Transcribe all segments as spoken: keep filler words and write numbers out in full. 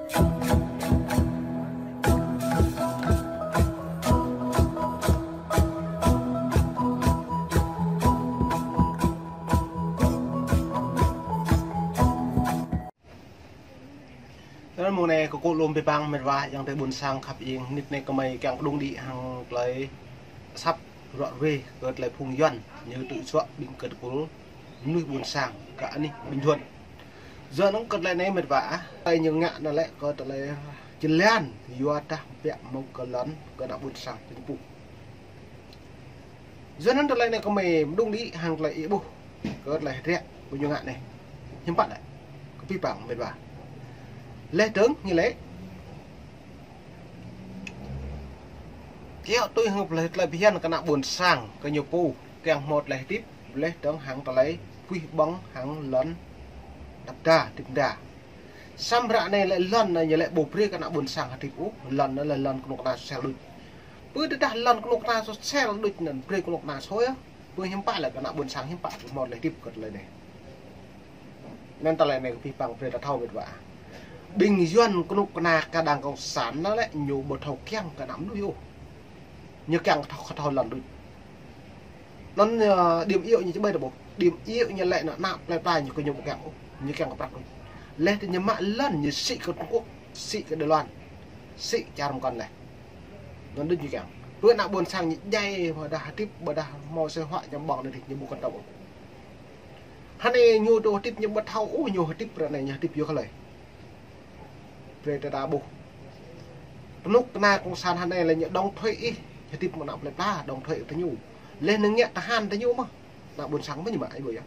Tơl mông anai kơ kơ lŏm pơpă mĕt wa ayŏng adơi ƀuôn sang khăp ing, nit anai kơmơi kiăng pơđŭng đĭ hăng tơlơi asăp rŏ ruai kơ tơlơi phung Yuan ñu tŭ suă ƀing kơ tơkul mơnuih ƀuôn sang kơ anih Bình Thuận. Yua anŭn kơ tơlơi anai mĕt wa ah, tơlơi ñu ngă anŭn lĕ kơ tơlơi jơlan yua dah biă mơ̆ng kơ lŏn kơ ană ƀuôn sang pơ ñu pô. Yua anŭn tơlơi anai kơmơi pơđŭng đĭ hăng tơlơi ih ƀuh kơ tơlơi hơdră kơ ñu ngă anai. Hiư̆m pă lĕ kơ pơpă mĕt wa. Laih dơ̆ng ñu lĕ kiaŏ tui hăng tơlơi, tơlơi phiăn kơ ană ƀuôn sang kơ ñu pô kiăng hmâo tơlơi hơdip, laih dơ̆ng hăng tơlơi puih ƀơ̆ng hăng lŏn dăp đa, hơdip đa. Samơ̆ ră anai lĕ lŏn anai ñu lĕ ƀu brơi kơ ană ƀuôn sang hơdip ôh, lŏn anai lĕ lŏn kơnuk kơna sel đôč. Pơ tơdah lŏn kơnuk kơna sel đôč anŭn brơi kơnuk kơna soi ah, pơ hiư̆m pă lĕ kơ ană ƀuôn sang hiư̆m pă ƀu hmâo tơlơi hơdip kơ tơlơi anai. Anŭn tơlơi anai kơ pơpă brơi ta thâo mĕt wa. Ƀing Yuan kơnuk kơna kơ đảng cộng sản anŭn lĕ ñu ƀu thâo kiăng kơ ană mơnuih ôh. Ñu kiăng kơ thâo, kơ thâo lŏn đôč. Anŭn, ơ, điểm yếu ñu či ƀai ta ƀuh. Điểm yếu ñu lĕ anŭn ană plơi pla ñu kơ ñu ƀu kiăng ôh. Ñu kiăng kơ prăk đôč. Laih tơ ñu mă lŏn ñu sĭ kơ Trung Quốc, sĭ kơ Đài Loan, sĭ čar mơkŏn laih. Anŭn đôč ñu kiăng. Pơ ană ƀuôn sang ñu djai ƀôdah hơdip ƀôdah hmâo sinh hoạt ñu ƀơ̆ng anai dih ñu ƀu kăn tơm ôh. Hơnai ñu tŭ hơdip ñu ƀu thâo ôh ñu hơdip ră anai ñu hơdip yua kơ tơlơi. Brơi ta ƀuh. Kơnuk kơna cộng sản hơnai lĕ ñu đóng thuế ih, hơdip mơ̆ng ană plơi pla đóng thuế tơ ñu. Laih anŭn ngă tơhan tơ ñu mơ̆n. Ană ƀuôn sang mơ̆n ñu mă ai ƀu yơh.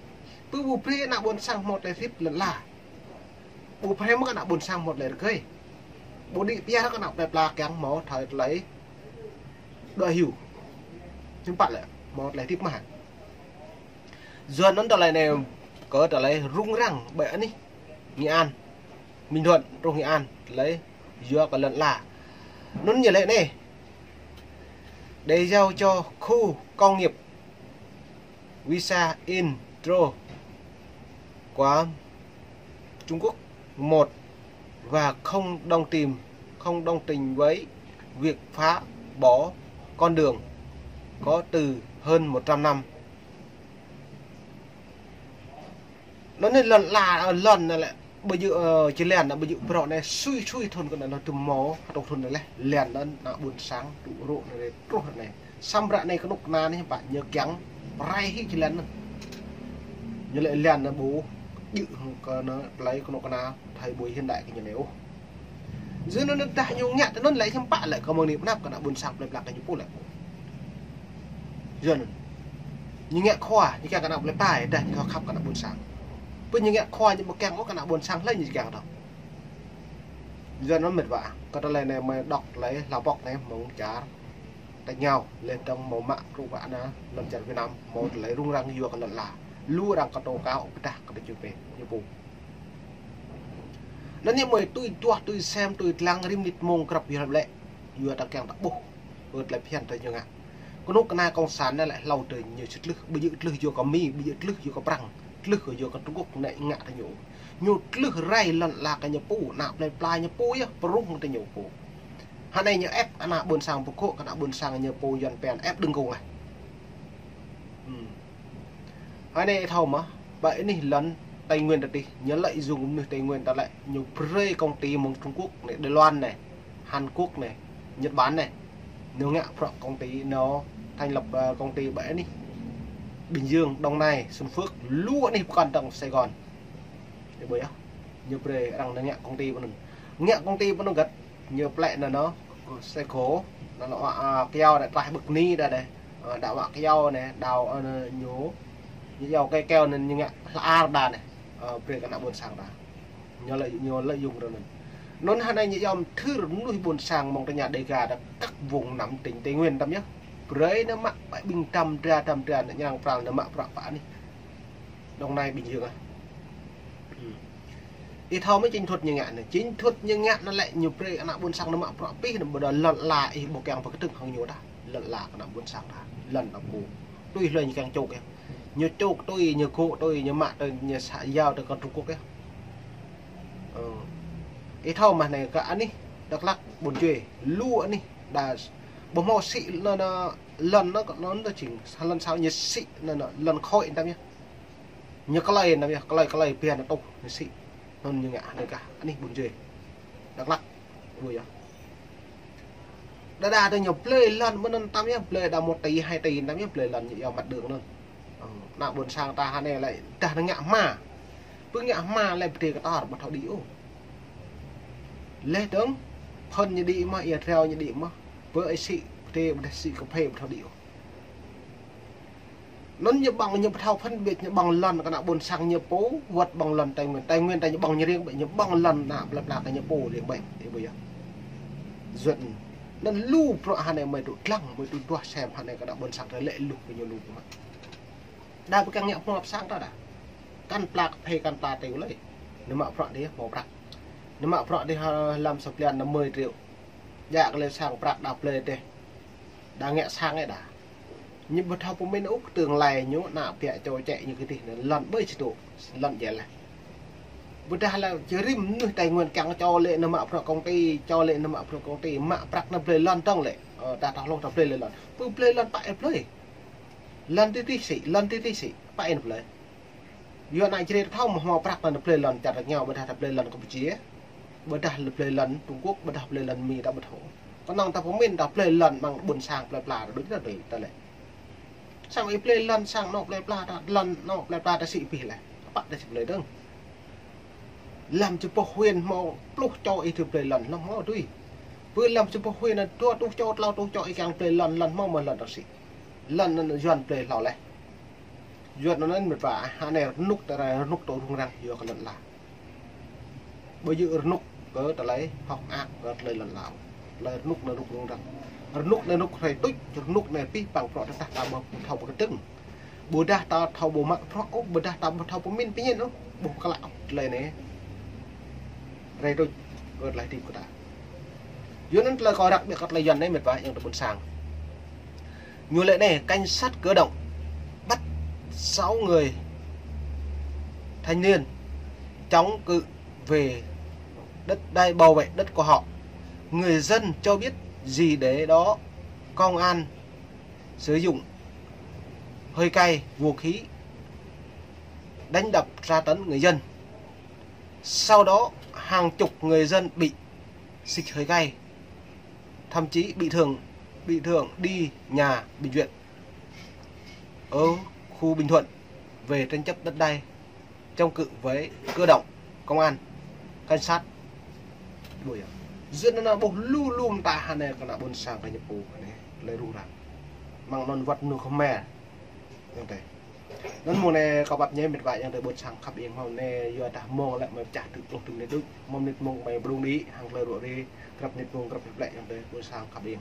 Pơ ƀu brơi ană ƀuôn sang hmâo tơlơi hơdip lŏn la. Ƀu brơi mơ̆n ană ƀuôn sang hmâo tơlơi rơgơi. Ƀu đĭ pia kơ ană plơi pla kiăng hmâo tơlơi, tơlơi đuaĭ hyu. Hiư̆m pă lĕ hmâo tơlơi hơdip mơ̆n. Yua anŭn tơlơi anai kơ tơlơi rŭng răng ƀơi anih Nghệ An, Bình Thuận truh Nghệ An, tơlơi yua kơ lŏn la. Anŭn ñu lĕ anai. Để giao cho khu công nghiệp Visa Intro của Trung Quốc một và không đồng tình, không đồng tình với việc phá bỏ con đường có từ hơn một trăm năm. Anŭn anai lŏn la, ơ, lŏn anŭn lĕ ƀu djơ̆, ơ, či lĕ anŭn ƀu djơ̆ prŏ anai sui sui thŭn kơ anŭn tơm mơ̆, hơtŭk thŭn anŭn lĕ lĕ anŭn ană ƀuôn sang tŭ rŏ anai truh anai. Samơ̆ ră anai kơnuk kơna anai ƀă ñu kiăng rai hĭ či lĕ anŭn. Ñu lĕ lĕ anŭn ƀu djơ̆ hăng kơ anŭn tơlơi kơnuk kơna thời buổi hiện đại kơ ñu anai ôh. Yua anŭn dah ñu ngă tơ anŭn lĕ hiư̆m pă lĕ kơ mơ̆ng anai pơ anăp kơ ană ƀuôn sang plơi pla kơ ñu pô lĕ. Yua anŭn ñu ngă khua, ñu kiăng kơ ană plơi pla dah ñu thâo khăp kơ ană ƀuôn sang. Pơ ñu ngă khua ñu ƀu kiăng ôh kơ ană ƀuôn sang hlơi ñu kiăng thâo. Yua anŭn mĕt wa, kơ tơlơi anai mơi đŏk tơlơi hlâo pŏk anai mơ̆ng čar tač rơngiao, laih dơ̆ng hmâo mă kru pă anŭn lŏn čar Việt Nam hmâo tơlơi rŭng răng yua kơ lŏn la. Lu arăng kơ tố cáo pơdah kơ tơčô pê ñu pô. Anŭn ñu mơi tui duah, tui sem, tui lăng rĭm nit mông krăp yua lĕ. Yua ta kiăng ta ƀuh. Ơ tơlơi phiăn tơ ñu ngă. Kơnuk kơna cộng sản anŭn lĕ hlâo tơ ñu či tlưh, ƀu djơ̆ tlưh yua kơ Mi, ƀu djơ̆ tlưh yua kơ Prăng, tlưh yua kơ Trung Quốc anai ngă tơ ñu. Ñu tlưh rai lŏn la kơ ñu pô, ană plơi pla ñu pô yơh, pơrŭng tơ ñu pô. Hơnai ñu ĕp ană ƀuôn sang pơkŏ, kơ ană ƀuôn sang ñu pô Yuan pĕn ĕp đơ̆ng kông lĕ. Hm. Hơnai thâo mơ̆, ƀơi anih lŏn Tây Nguyên ta tih, ñu lợi dụng mơnuih Tây Nguyên ta lĕ, ñu brơi công ty mơ̆ng Trung Quốc anai, Đài Loan anai, Hàn Quốc anai, Nhật Bản anai. Ñu ngă prŏ công ty, ñu thành lập, ơ, công ty ƀơi anih Bình Dương, Đồng Nai, Xuân Phước, lu anih pơkŏn tơ̆ng Sài Gòn. Ih ƀuh yơh, ñu brơi arăng ñu ngă công ty pơ anŭn. Ngă công ty pơ anŭn găt, ñu plĕ anŭn, anŭn xe gỗ, anŭn, anŭn, a, a, kyâo anai, tlaih ƀơi kơni đa anai. Ơ, đa wă kyâo anai, đa, ơ, ñu, ñu yua kơ kyâo anŭn ñu ngă hla ar đa anai. Ơ, brơi kơ ană ƀuôn sang ta. Ñu lợi, ñu lợi dụng ră anŭn. Anŭn hơnai ñu yom thưr mơnuih ƀuôn sang mơ̆ng tơña Đêga đa các vùng nằm tỉnh Tây Nguyên tơm yơh. Brơi anŭn mă ƀing tơm dra, tơm dra anŭn ñu arăng pral anŭn mă prăk pă anai. Đồng Nai, Bình Dương ah. Ih thâo mơ̆ chiến thuật ñu ngă anai. Chiến thuật ñu ngă anŭn lĕ ñu brơi ană ƀuôn sang anŭn mă prăk pih anŭn ƀôdah lŏn la ih ƀu kiăng pơkơdơ̆ng hăng ñu dah. Lŏn la kơ ană ƀuôn sang dah. Lŏn anŭn pô. Tui hlơi ñu kiăng čŏk yơh. Ñu čŏk tui, ñu gŏ tui, ñu mă tui, ñu sa yao tui kơ Trung Quốc yơh. Ơ. Ih thâo mơ̆ anai kơ anih Dak Lak ƀôn djuai. Lu anih đa ƀu hmâo sĭ anŭn, anŭn lŏn anŭn, anŭn tơ jing lŏn sa ñu sĭ anŭn, anŭn lŏn khối anŭn tăm yơh. Ñu klơi anŭn tăm yơh, klơi, klơi biă anŭn tuh ñu sĭ. Anŭn ñu ngă anai kơ anih ƀôn djuai Dak Lak. Ƀu yơh. Đa đa tơ ñu blơi lŏn mơ̆n anŭn tăm yơh, blơi đa một tỉ, hai tỉ anŭn tăm yơh blơi lŏn ñu yua mặt đường anŭn. Ơ, ană ƀôn sang ta hơnai lĕ dah ngă hma. Pơ ngă hma lĕ pơdai kơtor ƀu thâo đĭ ôh. Leh dơ̆ng, phŭn ñu đĭ mơ̆n, ia treo ñu đĭ mơ̆n. Pơ ih sĭ pơdai, ƀôdah sĭ kơphê ƀu thâo đĭ ôh. Anŭn ñu ƀơ̆ng, ñu ƀu thâo phân biệt, ñu ƀơ̆ng lŏn kơ ană ƀôn sang ñu pô, wơ̆t ƀơ̆ng lŏn Tây Nguyên. Tây Nguyên ta ñu ƀơ̆ng ñu riêng ƀĕ, ñu ƀơ̆ng lŏn ană plơi pla kơ ñu pô riêng ƀĕ, ih ƀu yơh. Yua anŭn lu bruă hơnai mơi tŭ dlăng, mơi tŭ duah sem hơnai kơ ană ƀôn sang ta lĕ lu kơ ñu lu mơ̆n. Đa ƀu kiăng ngă hmua pơ sang ta đa. Kăn pla kơphê, kăn pla tui lơi. Nao mă bruă dih hmâo prăk. Nao mă bruă dih, ơ, lăm sa blan năm mươi triệu. Djă kơ lĕ sang prăk đa blơi dih. Đa ngă sang ih đa. Ñu ƀu thâo pơmĭn ôh kơ tương lai ñu, ană ƀiă čô čĕ ñu kơ dih anŭn lŏn ƀơi či tŭ, lŏn djel leh. Ƀôdah lĕ či rĭm mơnuih Tây Nguyên kiăng čô lĕ nao mă bruă công ty, čô lĕ nao mă bruă công ty, mă prăk anŭn blơi lŏn dơ̆ng lĕ. Ơ, ta thâo hluh ta blơi lĕ lŏn. Pơ blơi lŏn pă ih blơi. Lŏn tih tih sĭ, lŏn tih tih sĭ, pă ih blơi. Yua ană Jrai ta thâo mơ̆ hmâo prăk anŭn ta blơi lŏn čar rơngiao, ƀôdah ta blơi lŏn Campuchia, ƀôdah blơi lŏn Trung Quốc, ƀôdah blơi lŏn Mi ta ƀu thâo. Kơnơ̆ng ta pơmĭn ta blơi lŏn amăng ƀôn sang plơi pla ta đôč ta đôč ta lĕ. Sang ih blơi lŏn sang anŏ plơi pla ta, lŏn anŏ plơi pla ta sĭ abih leh. Pă ta sĭ blơi dơ̆ng. Lăm čư̆ pôh huyện hmâo pluh čô ih tŭ blơi lŏn, lŏn hmâo tui. Pơ lăm čư̆ pôh huyện anŭn dua rơtuh čô, klâo rơtuh čô ih kiăng blơi lŏn, lŏn hmâo mơ̆ lŏn ta sĭ. Lŏn anŭn Yuan blơi hlâo leh. Yuan anŭn mĕt wa, hơnai rơnŭk ta rai, rơnŭk tŭ rŭng răng yua kơ lŏn ala. Ƀu djơ̆ rơnŭk kơ tơlơi hơ̆k mơak, kơ tơlơi lŏn ala. Tơlơi rơnŭk anŭn rơnŭk rŭng răng. Rơnŭk anŭn rơnŭk hrơi tuč, rơnŭk anai abih bang bruă tơdah ta ƀu thâo pơkơdơ̆ng. Ƀôdah ta thâo ƀu mă bruă ôh, ƀôdah ta ƀu thâo pơmĭn pơñen ôh, ƀu klă ôh tơlơi anai. Rai tuč kơ tơlơi hơdip kơ ta. Yua anŭn tơlơi kâo răk biă kơ tơlơi Yuan anai mĕt wa ayŏng adơi ƀôn sang. Ñu lĕ anai, cảnh sát cơ động bắt sáu người thanh niên chống cự về đất đai, bảo vệ đất của họ. Người dân cho biết gì để đó, công an sử dụng hơi cay, vũ khí đánh đập tra tấn người dân. Sau đó hàng chục người dân bị xịt hơi cay, thậm chí bị thương, bị thương đi nhà bệnh viện. Ở khu Bình Thuận về tranh chấp đất đai, chống cự với cơ động, công an, cảnh sát. Ƀu yơh. Yua anŭn ƀuh lu lu mơta hơnai kơ ană ƀôn sang kơ ñu pô hơnai, tơlơi rŭng răng. Mơ̆ng anŭn wơ̆t mơnuih Khmer. Ayŏng adơi. Anŭn mông anai kâo pap ñe mĕt wa ayŏng adơi ƀôn sang khăp ing, mông anai yua dah mông lĕ mơi pơčah tơ̆ pluh tơ̆ mơnit đôč, mông mơnit mông mơi ƀlung đĭ, hăng tơlơi ruă ri, grăp mơnit mông grăp hlĕ ayŏng adơi ƀôn sang khăp ing.